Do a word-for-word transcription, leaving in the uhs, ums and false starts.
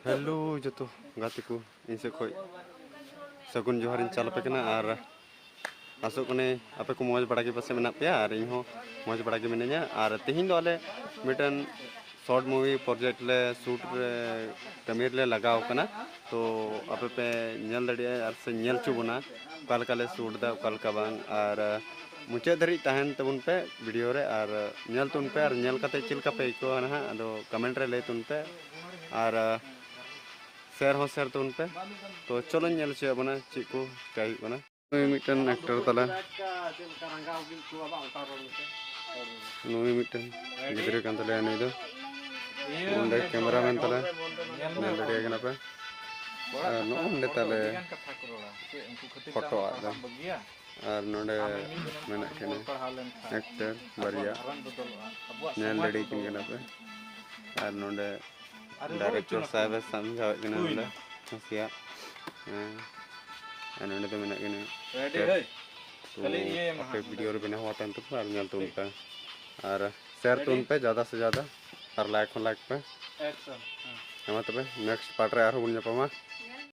Hello ᱡᱚᱛᱚ ᱜᱟᱛᱮ ᱠᱚ, ᱤᱧ ᱥᱮᱫ ᱠᱷᱚᱱ ᱥᱟᱹᱜᱩᱱ ᱡᱚᱦᱟᱨ ᱤᱧ ᱪᱟᱞ ᱟᱯᱮ ᱠᱟᱱᱟ᱾ ᱟᱨ ᱟᱥᱚᱜ ᱠᱟᱹᱱᱟᱹᱧ ᱟᱯᱮ ᱠᱚ ᱢᱚᱡᱽ ᱵᱟᱲᱟ ᱜᱮ ᱯᱟᱥᱮ ᱢᱮᱱᱟᱜ ᱯᱮᱭᱟ, ᱟᱨ ᱤᱧ ᱦᱚᱸ ᱢᱚᱡᱽ ᱵᱟᱲᱟ ᱜᱮ ᱢᱤᱱᱟᱹᱧᱟ᱾ ᱟᱨ ᱛᱮᱦᱮᱧ ᱫᱚ ᱟᱞᱮ ᱢᱤᱫᱴᱮᱱ ᱥᱚᱨᱴ ᱢᱩᱵᱷᱤ ᱯᱨᱚᱡᱮᱠᱴ ᱞᱮ ᱥᱩᱴ ᱨᱮ ᱠᱟᱹᱢᱤ ᱨᱮᱞᱮ ᱞᱟᱜᱟᱣ ᱠᱟᱱᱟ᱾ ᱛᱚ ᱟᱯᱮ ᱯᱮ ᱧᱮᱞ ᱫᱟᱲᱮᱭᱟᱜᱼᱟ ᱟᱨ ᱥᱮ ᱧᱮᱞ ᱦᱚᱪᱚ ᱵᱚᱱᱟ ᱚᱠᱟ ᱞᱮᱠᱟ ᱞᱮ ᱥᱩᱴ ᱮᱫᱟ, ᱚᱠᱟ ᱞᱮᱠᱟ ᱵᱟᱝ᱾ ᱟᱨ ᱢᱩᱪᱟᱹᱫ ᱫᱷᱟᱹᱨᱤᱡ ᱛᱟᱦᱮᱱ ᱛᱟᱵᱚᱱ ᱯᱮ ᱵᱷᱤᱰᱤᱭᱳ ᱨᱮ ᱟᱨ ᱧᱮᱞ ᱛᱟᱵᱚᱱ ᱯᱮ, ᱟᱨ ᱧᱮᱞ ᱠᱟᱛᱮ ᱪᱮᱫ ᱞᱮᱠᱟ ᱯᱮ ᱟᱹᱭᱠᱟᱹᱣᱟ ᱱᱟᱦᱟᱜ, ᱟᱫᱚ ᱠᱚᱢᱮᱱᱴ ᱨᱮ ᱞᱟᱹᱭ ᱛᱟᱵᱚᱱ ᱯᱮ᱾ ᱟᱨ ᱥᱮᱭᱟᱨ ᱦᱚᱸ ᱥᱮᱭᱟᱨ ᱛᱟᱵᱚᱱ ᱯᱮ᱾ ᱛᱚ ᱪᱚᱞᱚᱧ ᱧᱮᱞ ᱦᱚᱪᱚᱭᱮᱫ ᱵᱚᱱᱟ ᱪᱮᱫ ᱠᱚ ᱪᱤᱠᱟᱹᱭ ᱦᱩᱭᱩᱜ ᱠᱟᱱᱟ᱾ ᱱᱩᱭ ᱢᱤᱫᱴᱮᱱ ᱮᱠᱴᱚᱨ ᱛᱟᱞᱮ᱾ ᱱᱩᱭ ᱢᱤᱫᱴᱮᱱ ᱜᱤᱫᱽᱨᱟᱹ ᱠᱟᱱ ᱛᱟᱞᱮᱭᱟ ᱱᱩᱭ ᱫᱚ᱾ ᱚᱸᱰᱮ ᱠᱮᱢᱮᱨᱟᱢᱮᱱ ᱛᱟᱞᱮ, ᱧᱮᱞ ᱫᱟᱲᱮᱭᱟᱭ ᱠᱟᱱᱟ ᱯᱮ᱾ ᱟᱨ ᱱᱚᱜᱼᱚ ᱱᱚᱸᱰᱮ ᱛᱟᱞᱮ ᱯᱷᱳᱴᱳ ᱟᱜ ᱫᱚ᱾ ᱟᱨ ᱱᱚᱸᱰᱮ ᱢᱮᱱᱟᱜ ᱠᱤᱱᱟ ᱮᱠᱴᱚᱨ ᱵᱟᱨᱭᱟ, ᱧᱮᱞ ᱫᱟᱲᱮᱭᱟᱠᱤᱱ ᱠᱟᱱᱟ ᱯᱮ᱾ ᱟᱨ ᱱᱚᱸᱰᱮ ᱰᱟᱭᱨᱮᱠᱴᱚᱨ ᱥᱟᱦᱮᱵ ᱮ ᱥᱟᱢᱡᱷᱟᱣᱮᱫ ᱠᱟᱱᱟ ᱱᱚᱸᱰᱮ ᱱᱟᱥᱮᱭᱟᱜ᱾ ᱦᱮᱸ᱾ ᱟᱨ ᱱᱚᱸᱰᱮ ᱫᱚ ᱢᱮᱱᱟᱜ ᱠᱤᱱᱟ ᱮᱠᱴᱚᱨ᱾ ᱛᱚ ᱟᱯᱮ ᱵᱷᱤᱰᱤᱭᱳ ᱨᱮ ᱵᱮᱱᱟᱣ ᱦᱟᱛᱟᱲ ᱛᱟᱠᱚ ᱟᱨ ᱧᱮᱞ ᱛᱟᱵᱚᱱ ᱯᱮ᱾ ᱟᱨ ᱥᱮᱭᱟᱨ ᱛᱟᱵᱚᱱ ᱯᱮ ᱡᱟᱫᱟ ᱥᱮ ᱡᱟᱫᱟ᱾ ᱟᱨ ᱞᱟᱭᱤᱠ ᱦᱚᱸ ᱞᱟᱭᱤᱠ ᱯᱮ᱾ ᱦᱮᱸ ᱢᱟ ᱛᱚᱵᱮ ᱱᱮᱠᱥᱴ ᱯᱟᱨᱴ ᱨᱮ ᱟᱨᱦᱚᱸ ᱵᱚᱱ ᱧᱟᱯᱟᱢᱟ᱾